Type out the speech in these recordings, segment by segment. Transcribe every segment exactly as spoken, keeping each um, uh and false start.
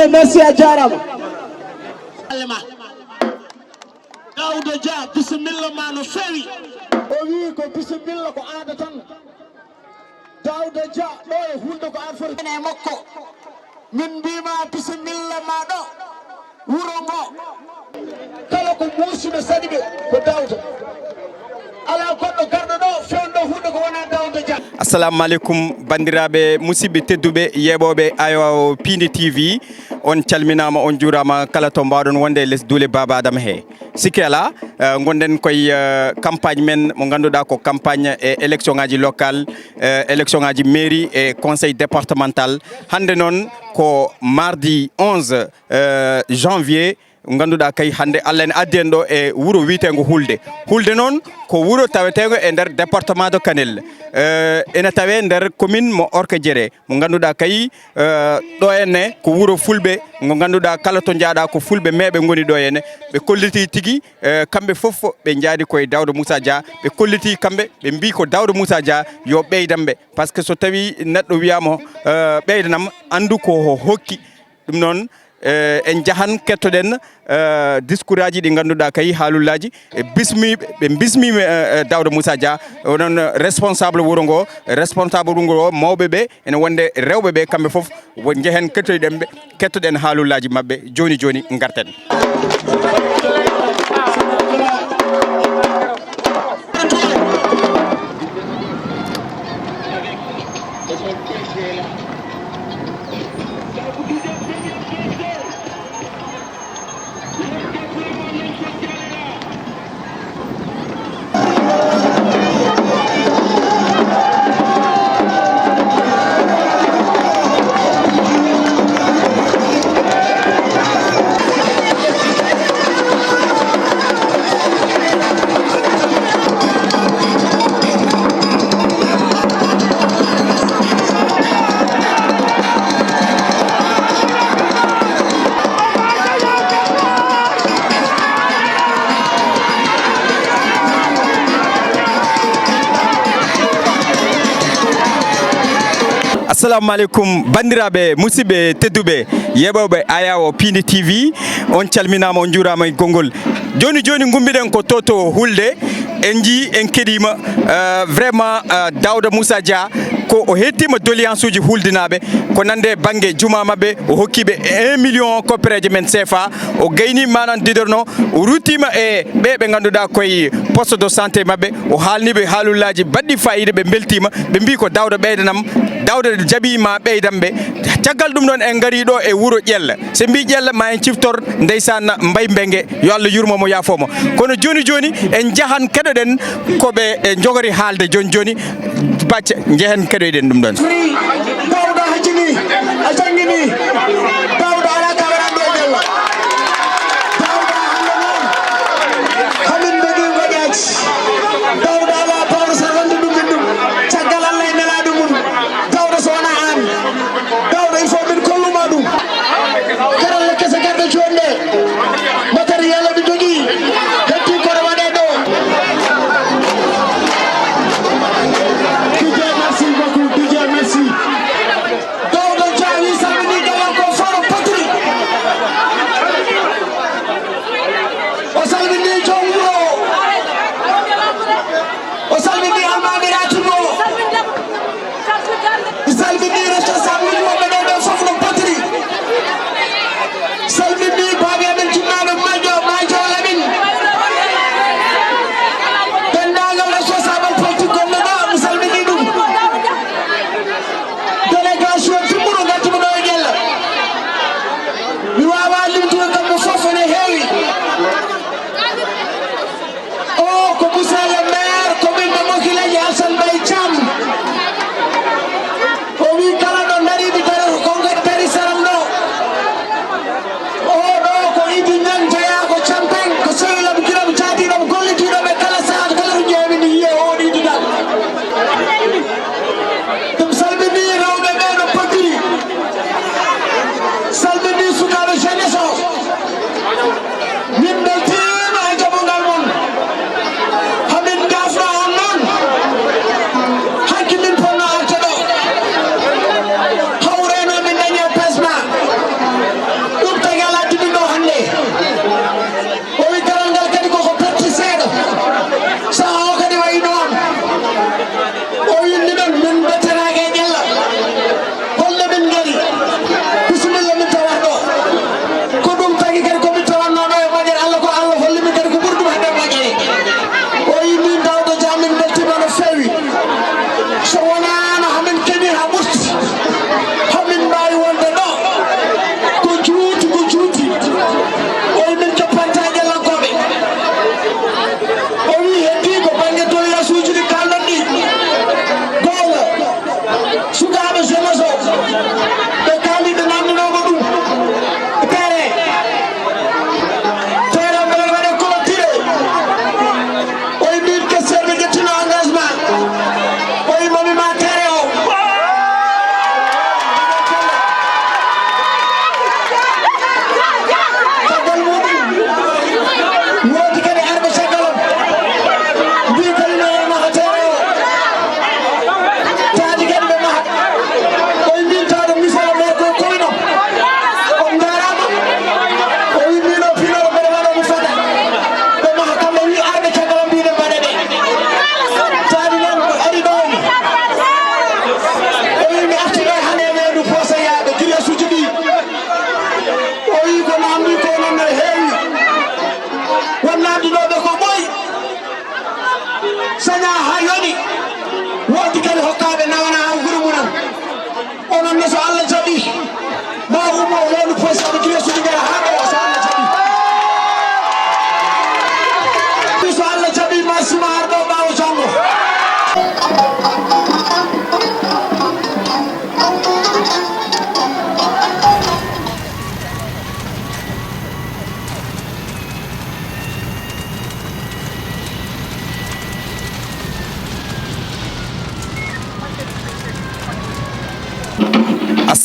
Merci, a jaaraama. Dawda Dia, bisimilla ma no feewi. O wii ko bisimilla ko aada tan. Dawda Dia, ɗo e Hulde ko aan foti. Ene makko. Min mbiima bisimilla ma ɗo wuro ngo. Kala ko muusuɓe saɗi ɓe ko Dawda. Alaa goɗɗo garɗo ɗo fewndo Hulde ko wonaa Dawda Dia. Assalamu aleykum, banndiraaɓe, musidɓe tedduɓe, yeeɓooɓe Ayo Piindi T V. On calminaama, on juuraama, kala to mbaawɗon wonde e les duule Baaba Adama he. Sikke alaa, eh, ngonɗen koye, eh, campagne men mo ngannduɗaa ko campagne e élection ngaji locale, eh, élection ngaji mairie e conseil départemental. Hannde noon ko mardi onze, eh, janvier, ngannduɗaa kay hannde Allah ene addi en ɗo e wuro wiyeteengo Hulde. Hulde noon ko wuro taweteengo e nder département de Kanel. Eh, ene tawee nder commune mo Orkadiéré, mo ngannduɗaa kay, eh, ɗo enne ko wuro Fulɓe, ngo ngannduɗaa kala to njaaɗaa ko Fulɓe meeɓe ngoni ɗo enne. Ɓe kolliti tigi, eh, kamɓe fof ɓe njaadi koye Dawda Moussa Dia, ɓe kolliti kamɓe, ɓe mbii ko Dawda Moussa Dia yo ɓeydan ɓe, par ce que so tawii neɗɗo wiyaama, eh, ɓeydanam, anndu ko o hokki. Ɗum noon, eh, en njahan kettoɗen, eh, discours aji ɗi ngannduɗaa kay haalullaaji, e bismiiɓe, ɓe bismiima, eh, eh, Dawda Moussa Dia, onon responsable wuro ngo, responsable wuro ngo, mawɓe ɓe, ene wonde rewɓe ɓe, kamɓe fof, wo-, njehen kettoɗen ɓe, kettoɗen haalullaaji maɓɓe, jooni jooni ngarten. Assalamu aleykum, banndiraaɓe, musidɓe tedduɓe, yeeɓooɓe Ayawo Piindi T V, on calminaama, on njuuraama e konngol. Jooni jooni ngummiɗen ko to, to Hulde, en njii, en keɗiima, euh, vraiment, euh, Dawda Moussa Dia, ko o hettiima doléance uji Huldinaaɓe, ko nande bannge jumaa maɓɓe, o hokkiiɓe un million koppereeje men C F A, o gaynii manan didorno, o ruttiima e ɓe ɓe ngannduɗaa koye poste de santé maɓɓe, o haalniiɓe haalullaaji baɗɗi faayiida, ɓe mbeltiima, ɓe mbii ko Dawda ɓeydanam, Dawda jaɓii ma ɓeydan ɓe. Caggal ɗum ɗoon en ngarii ɗo e wuro Ƴella. So mbii Ƴella ma en ciftor ndeysaan Mbay Mbenge, yo Allah yurmo mo, yaafoo mo. Kono jooni jooni en njahan keɗoɗen ko ɓe, e, njogori haalde jooni jooni. Bacce, njehen keɗoyɗen ɗum ɗoon. Dawda hajjini, a janngini. Dawda alaa ka waɗan ɗo e Ƴella. Dawda hannde noon, hamin mbeɗi ngoƴaaji. Dawda alaa bawɗo sa wonde ɗum min ɗum. Caggal Allah e nelaaɗo mum. Dawda so wonaa aan. Dawda il faut min kolluma ɗum. Karalle kese garɗe jooni ɗe. Matériel o ɗi jogii. Hetti kono waɗee ɗo. D J, merci beaucoup. D J, merci. Dawda Dia wi salmini galanko foro pati.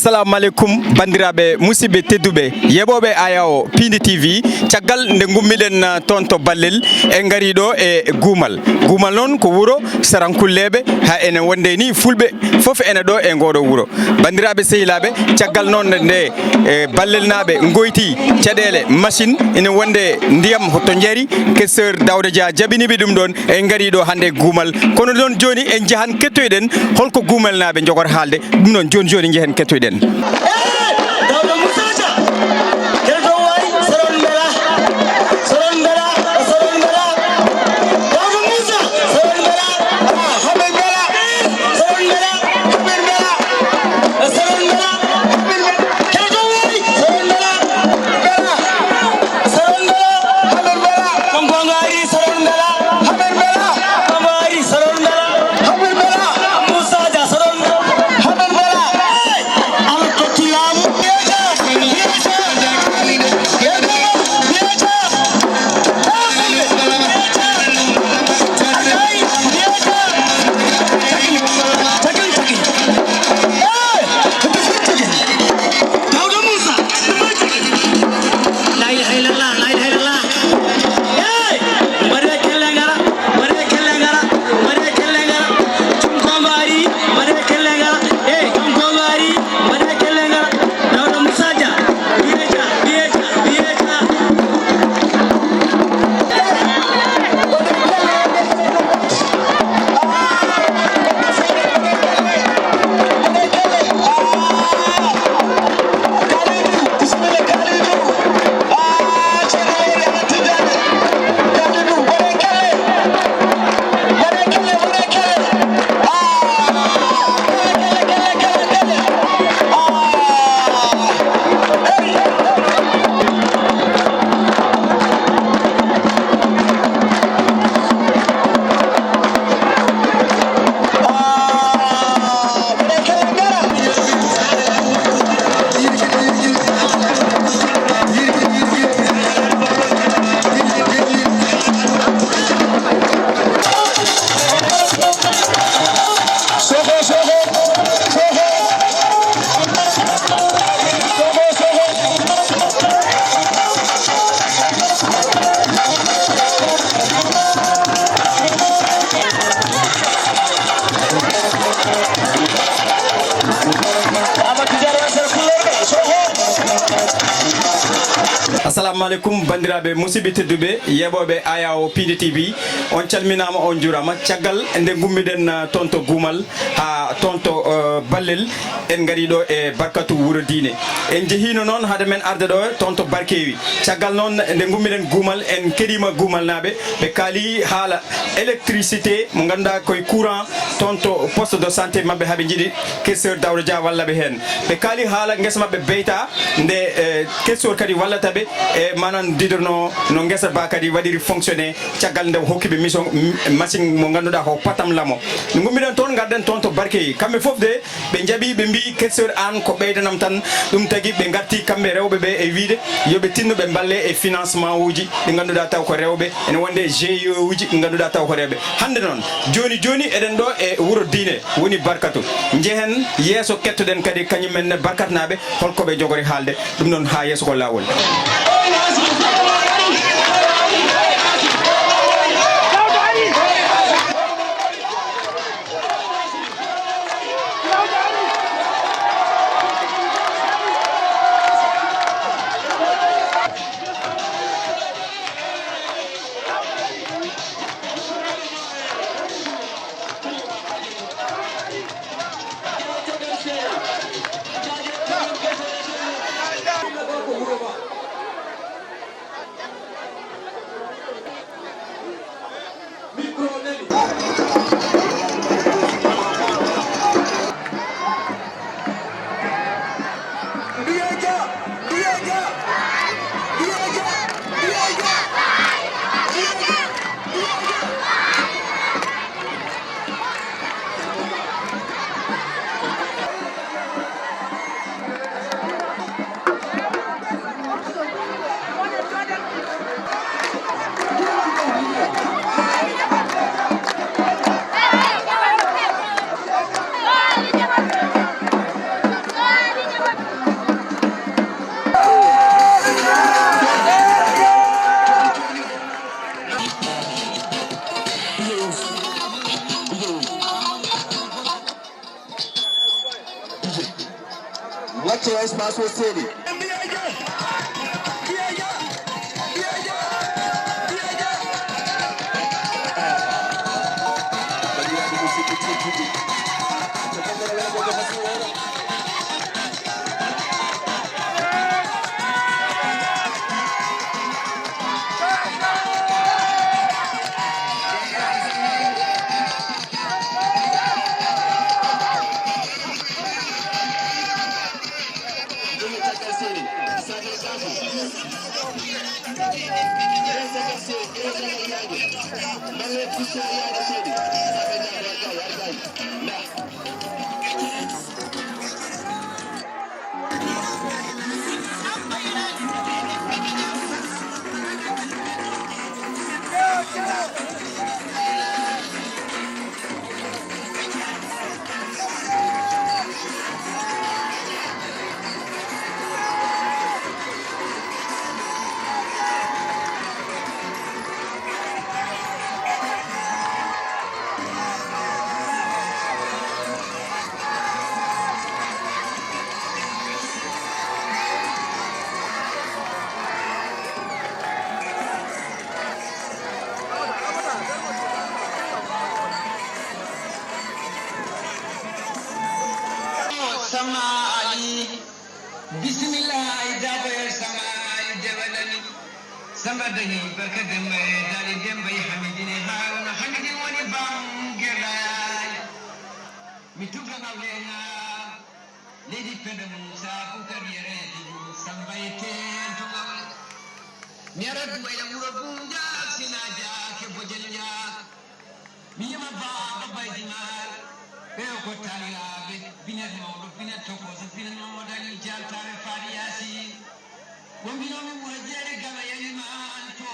Assalamu aleykum, banndiraaɓe musidɓe tedduɓe, yeɓooɓe Ayawo Piindi T V. Caggal nde ngummiɗen, uh, toon to Ballel, en ngarii ɗo e Guumal. Guumal noon ko wuro Sarankulleeɓe, haa enen wonde ni Fulɓe fof ene ɗo e ngooɗo wuro. Banndiraaɓe sehilaaɓe, caggal noon nde, e, Ballelnaaɓe ngoyti caɗeele machine, ene wonde ndiyam to njari, questeur Daouda Dia jaɓiniɓe ɗum ɗoon, en ngarii ɗo hannde e Guumal. Kono noon jooni en njahan kettoyɗen holko Guumalnaaɓe njogor haalde. Ɗum noon, jooni jooni, njehen kettoyɗen. Dawda Moussa Dia, Kelto Wari, Soron Bela, Soron Bela, Soron Bela. Dawda Moussa, Soron Bela, Hamid Bela, Soron Bela, Hamid Bela, Soron Bela, Hamid Bela. Kelto Wari, Soron Bela, Bela, Soron Bela, Hamid Bela. Kongo Ngari, Soron Bela, Hamid Bela. Kongo Ngari, Soron Bela. Hamid Bela. Moussa Dia, Soron Bela. Hamid Bela. Hey! Ala totti laamu. Biyeja, biyeja, biyeja, biyeja. Hey! Dawda Moussa. La ilaha illallah, la ilaha illallah. Hey! Mbaɗe kelle ngara, mbaɗe kelle ngara, mbaɗe kelle ngara. Jom ko mbaari, mbaɗe kelle ngara. Hey, jom ko mbaari, mbaɗe kelle ngara. Dawda Moussa Dia, biyeja, biyeja, biyeja. Assalamu aleykum, banndiraaɓe musidɓe tedduɓe, yeɓooɓe Ayawo Piindi T V. On calminaama, on njuuraama. Caggal nde ngummiɗen, uh, toon to Guumal, haa toon to, uh, Ballel, en ngarii ɗo e Barkatu Wuro Diine. En njehiino noon hade men arde ɗo toon to Barkeewi. Caggal noon nde ngummiɗen Guumal, en keɗiima Guumalnaaɓe, ɓe kaali haala électricité mo ngannduɗaa koye courant toon to poste de santé maɓɓe, haa ɓe njiɗi questeur Daouda Dia walla ɓe heen. Ɓe kaali haala ngesa maɓɓe Beyta, nde, eh, questeur kadi wallata ɓe e manan diderno no ngesa ba kadi waɗiri fonctionné, caggal nde o hokki ɓe mission, m-, machine mo ngannduɗaa ko patam lamo. No ngummiɗen toon, ngarɗen toon to Barkeewi. Kamɓe fof de, ɓe njaɓi, ɓe mbi, "Questeur, aan ko ɓeydanam tan." Ɗum tagi ɓe ngarti kamɓe rewɓe ɓe e wiide yo ɓe tinno ɓe mballe e financement uji ɗi ngannduɗaa taw ko rewɓe, ene wonde G I E uji ɗi ngannduɗaa taw ko rewɓe. Hannde noon, jooni jooni, eɗen ɗo e wuro diine, woni Barkatu. Njehen yeeso, kettoɗen kadi kañum en ne Barkatnaaɓe, holko ɓe njogori haalde. Ɗum noon, haa yeeso ko laawol. Ko seli. Sama Ali. Bismillah, ay daaboye Sama Ali Dewelani. Samba dañi barka Demba e Dali Demba e Hamidine Haruna. Hamidine woni bam Gelay. Mi tugga nawle na. Leydi Penda Moussa Boucar Yere Samba e Teen to Ngawle. Mi ara Duwayla wuro Bunja Sinaja ke Bojel Njaak. Mi yima baaba Baydi Maal. Ɓe o ko taaliraaɓe, binet mawɗo, binet tokoso, binet Mamadou Aliou Dial Tawe Fadi Yaasin. Wonginoomi wuro Jeere Gala Yalimaan to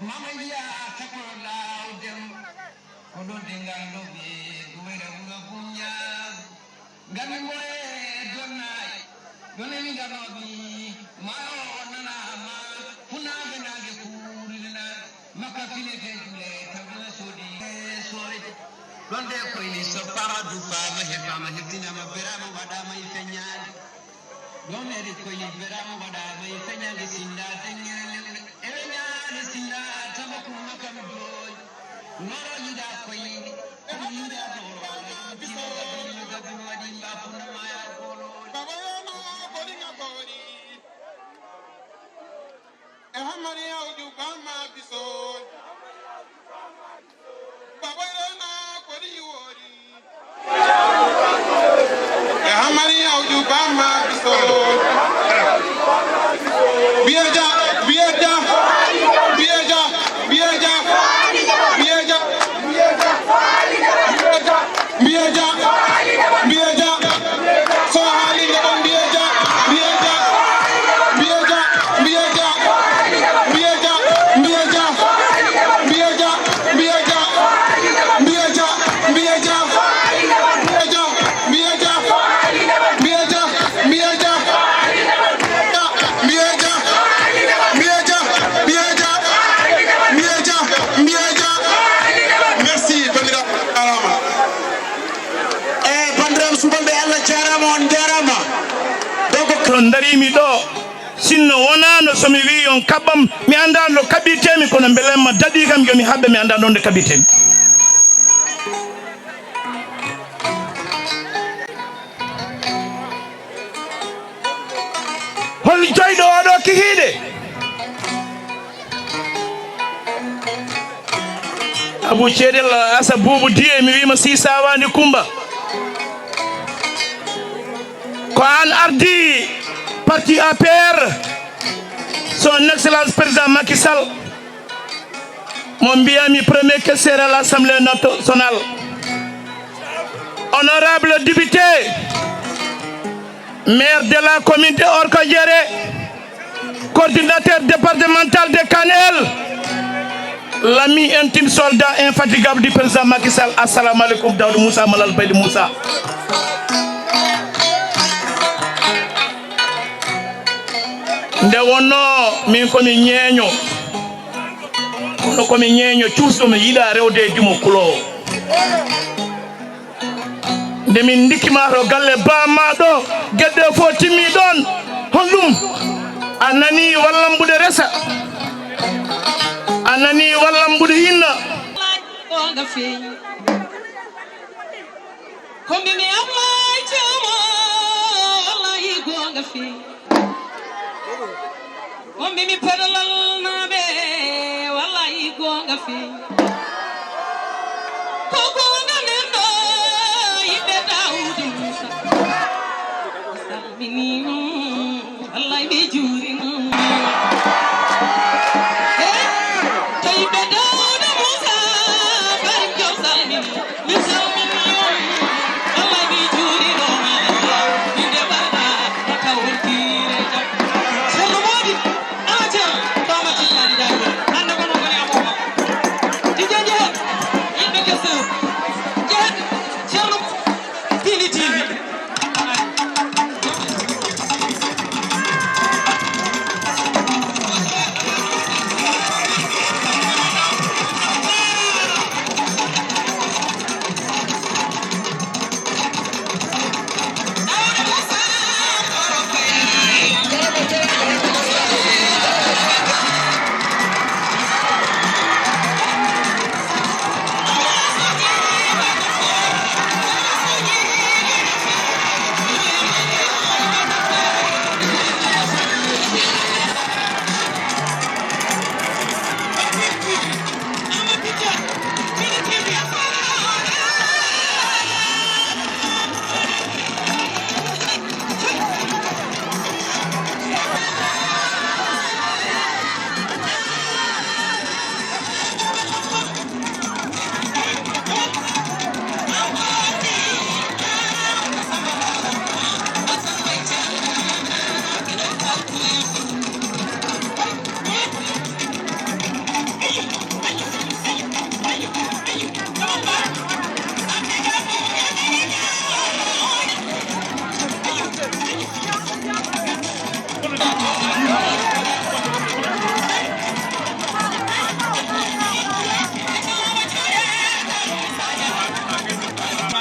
Mama Yaa Sakoro Laaw Demba. Ko ɗon de ngal ɗo ɓe Duwayla wuro Bunja. Ngami mo e Donnaay, ɗon emi nganoomi, maayo o nanaama, funaaɓe naange kuurina, makka finete jule, tabina soodi, soore. Ɗon de koyni so faama dufaama, hefaama, heftinaama, beraama, waɗaama e feññaande. Ɗon eri koyni beraama, waɗaama e feññaande, sinda deññere lewle, e weñaande, sinda tabakum, makka mi dooli. Noro yiɗa koyni, kono yiɗa noro, tino gabino, gabino waɗi mba funda maya kolo. Baba yana kori nga kori. E hamari ya uju bama biso. Baba yana kori wori. E hamari ya uju bama biso. Bieja, bieja, bieja, bieja, bieja, bieja, bieja, bieja, bieja, so hali ne on bieja, bieja, bieja, bieja, bieja, bieja, bieja, bieja, bieja, bieja, bieja, bieja, bieja, bieja, bieja, bieja, bieja, bieja, bieja, bieja. Merci, bandiraɓe, jarama. E bandiraɓe subalɓe, Allah jarama, on jarama. Donc, to darimi ɗo, sinno wonano somi wi on kaɓɓam, mi andano ɗo kaɓɓirtemi, kono belemma daɗi kam, yomi haɓɓe, mi anda ɗon nde kaɓɓirtemi. Hol joyɗo oɗo kihiiɗe? Abu Ceedel Asa Buubu Diye, mi wiima si sawani Kumba. Ko an ardi parti A P R, son excellence président Macky Sall. Mo mbiyami premier questeur à l'Assemblée nationale. Honorable député, maire de la commune de Orkadiéré, coordinateur départemental de Kanel, l'ami intime soldat infatigable du président Macky Sall. Assalamu alaikum, Daoud Moussa Malal Baydi Moussa. Nde wonno min komi ñeeño, kono komi ñeeño cuusɗo, mi yiɗa rewde e dimo kuloowo. Nde min ndikki ma to galle ba ma ɗo, geɗe fof timmi ɗon. Honɗum? A nani wallambude resa? A nani wallambude inna? Goonga feeñi. Ko mbimi Ablaye Thiam, wallahi goonga feeñi. Ko mbimi Pedalal naaɓe, wallahi goonga feeñi. Ko goonga nden ɗo yimɓe Daawuda Muusa. Salmini. Wallay mi juurima. Eh, to yimɓe Daawuda Muusa, Barim Joom salmini. Mi salmini on. Wallay mi juurima. Inde Baba, ka wontiire jam. Ceerno Moodi, ala Ceerno, Faama Tijjaani Daawuda. Hannde ko non woni amoo makko. Tijjaan jehen. Yimɓe kese. Jehen. Ceerno Tini T V.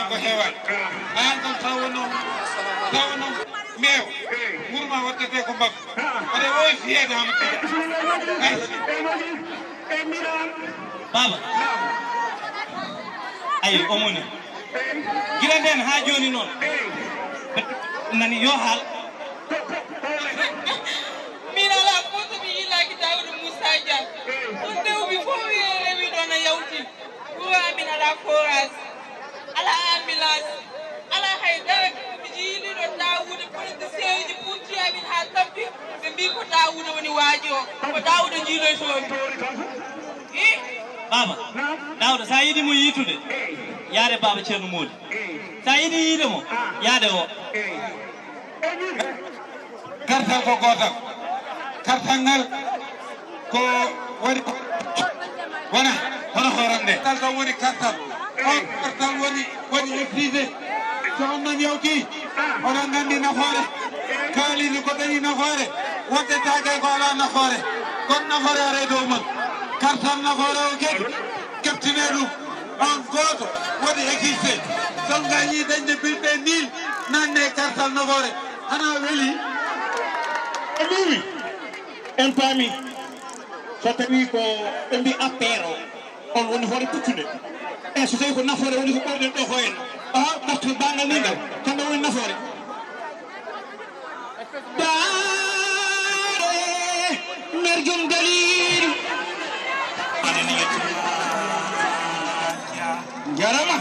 Ko heewani. Aan kam taw wonno, taw wonno meew. Nguru ma waddete ko mbaggu. Aɗa wowi fiyeede Amadou Tidiane. Merci. Baaba. Ayi, o moni. Gila nden haa jooni noon. Nani yo haal. Min alaa fof so mi yiilaaki Daawuda Muusa Dia. On newmi fof wiye rewi ɗoon a yawti. Wuro amin alaa forage, alaa ambulance, alaa hay dara. Mi jiiliiɗo Daawuda, politicien uji pucci amin haa tampi. Ɓe mbii ko Daawuda woni waajo o. Ko Daawuda njiiloytoomi. Ih! Baaba, Daawuda, so a yiɗi mo yiitude, yaade Baaba Ceerno Moodi. So a yiɗi yiide mo, yaade o. Kartal ko gootal. Kartal ngal ko woni, wona hono horam nde. Kartal tan woni kartal. On kartal woni, woni épuisé. So on noon yawti, oɗon nganndi nafoore. Kaalisi ko dañi nafoore, waddetaake ko alaa nafoore. Kono nafoore aray dow mon. Kartal nafoore o kadi, keɓtine ɗum. On gooto woni existe. So ngañi dañde bulletin nul, nanne e kartal nafoore. Hana weli? O luwi. En paami. So tawi ko ɓe mbi affaire o, on woni hoore puccude. E so tawi ko nafoore woni ko ɓoyɗen ɗo ko en. Aha, ɓartu bangal ni ngal. Kamɓe woni nafoore. Daare, mer jom daliilu. Jarama.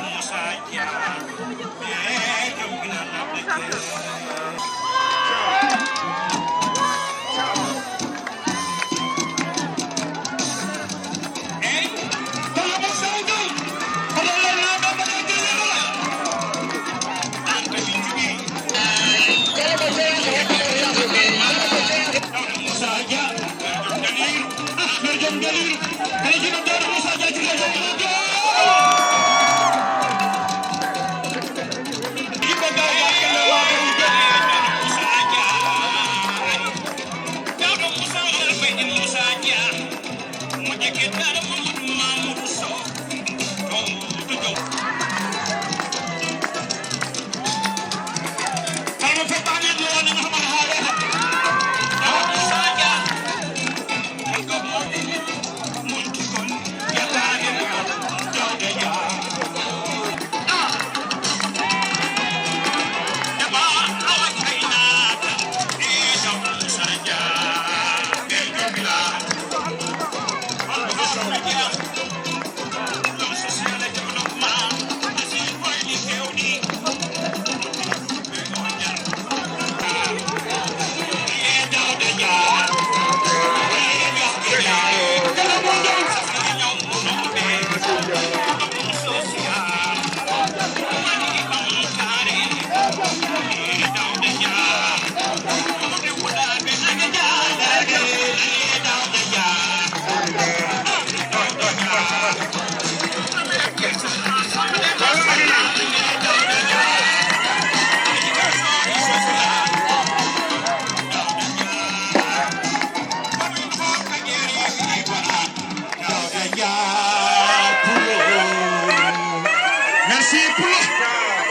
Merci, Pullo.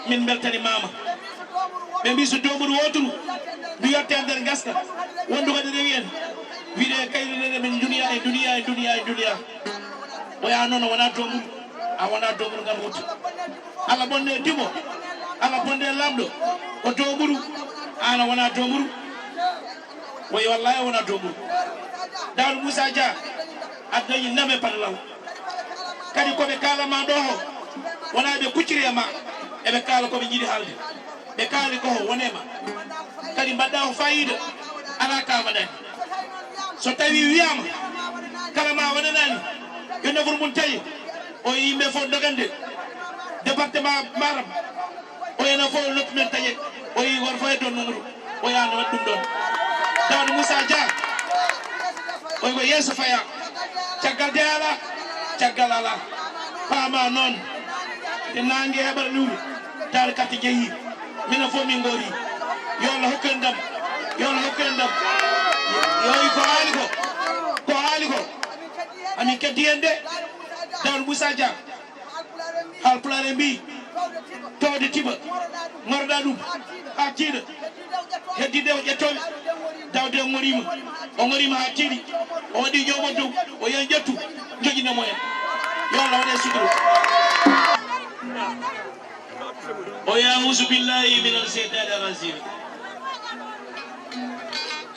Min mbeltanimaama. Ɓe mbi so doomuru wooturu, ndu yotte e nder ngaska, wondu kadi rewi en. Wiide kayri nene min duniya e duniya e duniya e duniya. Oya noon, o wona doomuru, a wona doomuru ngam wutte. Allah bonne dimo, Allah bonne lamɗo, ko doomuru, an a wona doomuru. Oye wallahi a wona doomuru. Daawda Moussa Dia, a dañi ndam e Padalal. Kadi ko ɓe kaalama ɗo ho, wona ɓe kucciri e ma, eɓe kaala ko ɓe jiɗi haalde. Ɓe kaali ko ho wone ma. Kadi mbaɗɗa ko fayida, ala ka waɗani. So tawi wiyama, kala ma waɗanani, yo nafru mum tawi, o yimɓe fof dogande. Département Matam, o ena fof noppi men taƴe, o yi goto fof e don numru, o yaano waɗi ɗum ɗon. Daawda Moussa Dia, oy ko yeeso faya, caggal de ala, caggal ala, paama noon, nde nangue heɓata lewru, taal carte jeeyi, minen fof min goori, yo Allah hokku en ndam, yo Allah hokku en ndam, yo ko haali ko, ko haali ko, amin keddi hen de, Daawda Moussa Dia. Haalpulaar en mbi, towde tiiɓa, ŋoroɗa ɗum haa tiiɗa, heddi ɗe o ƴettooɓe, Daawda o ŋoriima, o ŋoriima haa tiiɗi, o waɗi ñawma dow, o yahi ƴettu, joƴina mo en. Yo Allah waɗ en sutura. O ya auzu billahi minal seytaani rajim.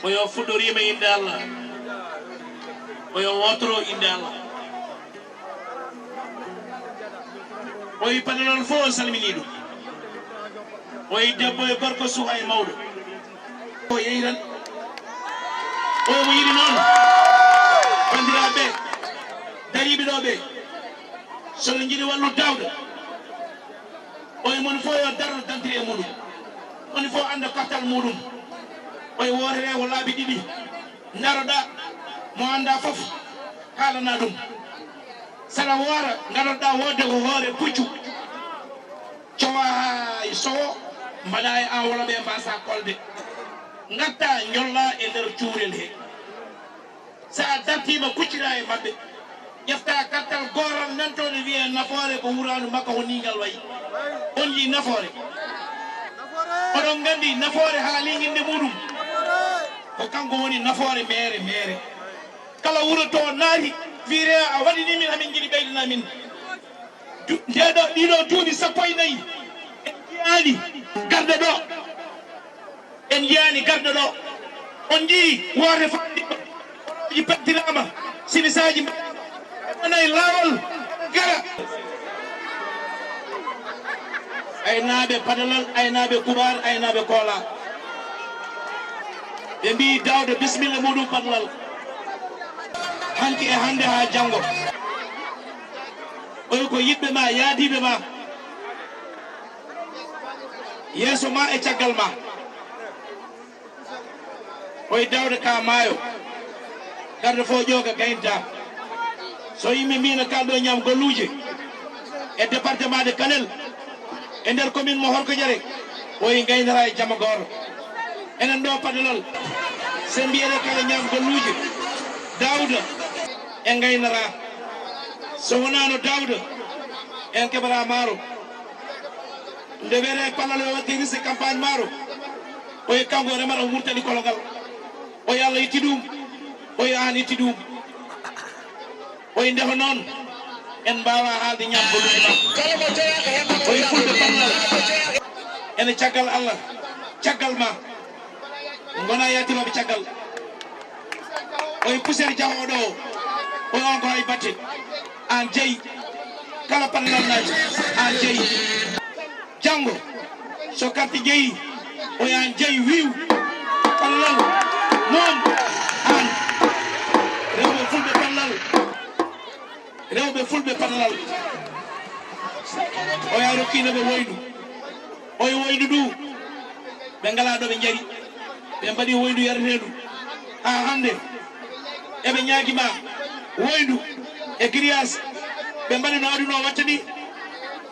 O yo fuɗɗoriima innde Allah. O yo wootoro innde Allah. O yi Padalal fof, o salminii ɗum. O yi debbo e gorko, suka e mawɗo. O yehi tan. O mo yiɗi noon. Banndiraaɓe dariiɓe ɗo ɓe, so ɓe njiɗi wallude Daawda, o e mon fof yo darno dantiri e muɗum. Moni fof annda kartal muɗum. O e wootere ko laabi ɗiɗi. Ndaroɗa mo annda fof, haalana ɗum. Saɗa woora, ngaɗoɗa woodde ko hoore puccu. Cowa haa sowo, mbaɗa e enveloppe e mbasa kolde. Ngatta, njolla e nder cuurel he. So a dartiima, kuccira e maɓɓe. Ƴefta kartal gooral nan toon e wiyee nafoore ko wuraandu makko ko nii ngal wayi. On njii nafoore? Oɗon nganndi nafoore haali innde muɗum? Ko kanko woni nafoore meere meere. Kala wuro to naati, wiire a waɗini min, amin njiɗi ɓeydana min. Du-, ndeɗo, ɗiɗo duuɓi sappo e nayi, en njiyaani garde ɗo. En njiyaani garde ɗo. On njii woote faaɗi, oɗooji pettiraama, simisaaji mbaɗaama, wonay laawol gara. Aynaaɓe Padalal, aynaaɓe Kuɓaar, aynaaɓe Koola. Ɓe mbii Daawda bisimilla muɗum Padalal. Hanki e hannde haa janngo. Oy ko yiɗɓe ma, yaadiiɓe ma. Yeeso ma e caggal ma. Oy Daawda ka maayo. Garde fof ƴooga gaynta. So yimɓe mbiino kalɗo ñaam golluuje e département de Kanel, e nder commune mo Horkojere, oy ngaynara e jama gooto. Enen ɗo Padalal, so mbiyete kala ñaam golluuje, Daawda e ngaynara. So wonaano Daawda, en keɓata maaro. Nde wiyetee Padalal o waɗi risque campagne maaro, o e kanko remata o wurtani kologal. O yo Allah itti ɗum, o yo aan itti ɗum. Oy ndeho noon, en mbaawaa haalde ñaam ko lutti ma. Oy fulɓe pallal, ene caggal Allah, caggal ma, ngona yaatirooɓe caggal. Oy puseer jahooɗo o, oy on ko hay batte. Aan jeyi, kala pallal naati, aan jeyi. Janngo, so karti jeyi, oya jeyi wiw, pallal, moom, aan. Rewɓe fulɓe pallal, rewɓe fulɓe pallal. Oya rokkino ɓe woynu. Oye woynu ndu, ɓe ngalaa ɗo ɓe njari. Ɓe mbaɗi woynu yareteendu. Haa hannde, eɓe ñaagi ma woynu e grillage. Ɓe mbaɗi no aduna o watta ni.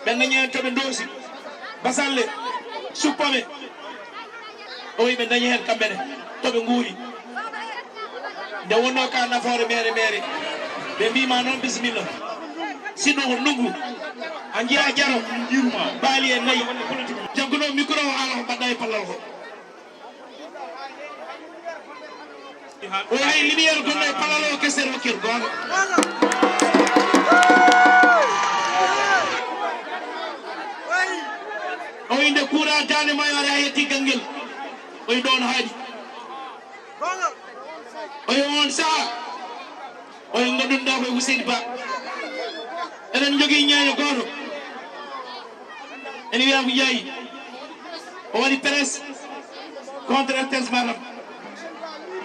Ɓe dañi heen to ɓe ndoosi basalle, suppome. O wi ɓe dañi heen kamɓe ne to ɓe nguuri. Nde wonnoo ka nafoore meere meere, ɓe mbii ma noon bisimilla. Sinno ko ndunngu, a njiyaa jaro, baali e nayi. Jagguno micro o haala ko mbaɗɗa e pallal ko. O hay lumière gonɗo e palalo o kese rokkir goonga. O inde kuura daande mayo ari a yetti gangel. O yi ɗoon haaɗi. O yi on saha. O yi goɗɗum ɗo ko Hussein Ba. Eɗen jogii ñeeño gooto. Ene wiya ko Njaay. O waɗi presse contre R T S Matam.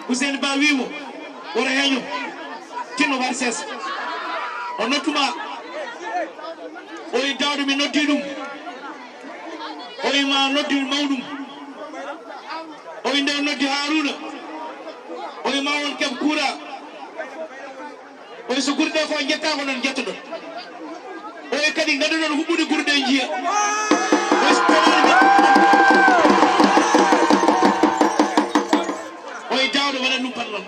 Hussein Ba wii mo, woto heeño, tinno ko R T S. O nottuma, o wi Daawda mi noddi ɗum. O wi ma noddi mawɗum. O wi nde o noddi Haaruna. O wi ma on keɓ kuura. Oy so gurɗe ko jetta ko noon jettoɗon. Oy kadi ngaɗuɗon huɓɓude gurɗe njiya. Oy so tawani ɓe. Oy Daawda waɗa ɗum pallal.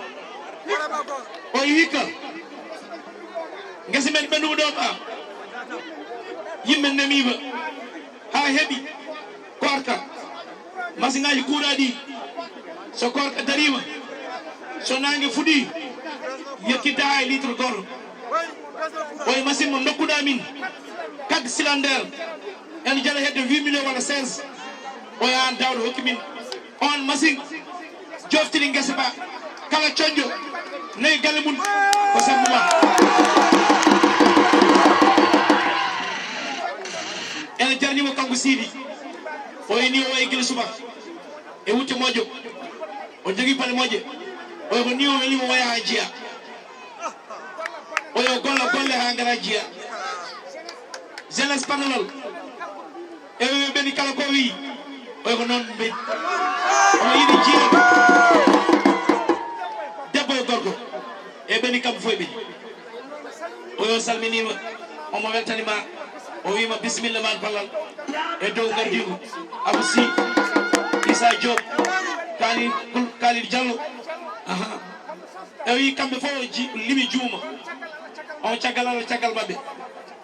Oy hikka. Ngesa men ɓennuɗo ɗo ɓa. Yimɓe nemiima. Haa heɓi koorka. Masiŋaaji kuuraa ɗi, so koorka dariima, so naange fuɗii, yettitta haa e litre gooto. Oye masiŋ mo ndokkuɗaa min, quatre cylindres, ene jara hedde huit millions walla seize. Oye aan Daawda hokki min oon masiŋ. Joftini ngesa ba, kala coñƴo nayi galle mum ko sabu ma. Ene jarni mo kanko Siidi. O ini o wayi gila subaka e wutte moƴƴo. O jogii paɗe moƴƴe. O ko ni o weli mo waya haa jiya. O yo golla golle haa ngara jiya. Jeunesse Pangalal. E ɓe ɓeni kala ko wi. Oy ko noon ɓe. Omo yiɗi jiya. Debbo e gorko. E ɓeni kamɓe fof e ɓeni. Oyo salminiima. Omo weltaniima. O wiima bisimilla ma pallal. E dow ngardiigu. Abou Sy. Issa Diop. Kali, Kalidou Diallo. Aha. E wi kamɓe fof o ji-, limi juuma. On caggal Allah, caggal maɓɓe.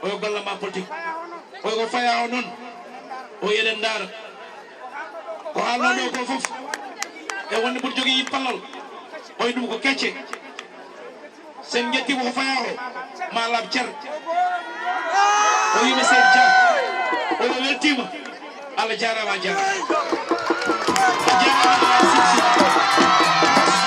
Oyo golla ma politique. Oyo ko faya o noon. O eɗen ndaara. Ko haalnoo ɗo ko fof. E wonde mboɗo jogii pallal. Oyo ɗum ko kecce. Sen njetti ko faya o. Ma laaɓ cer. O yima Seydi Dia. Oyo weltiima. Allah jaaraama, a jaaraama. A jaaraama, a sipsi.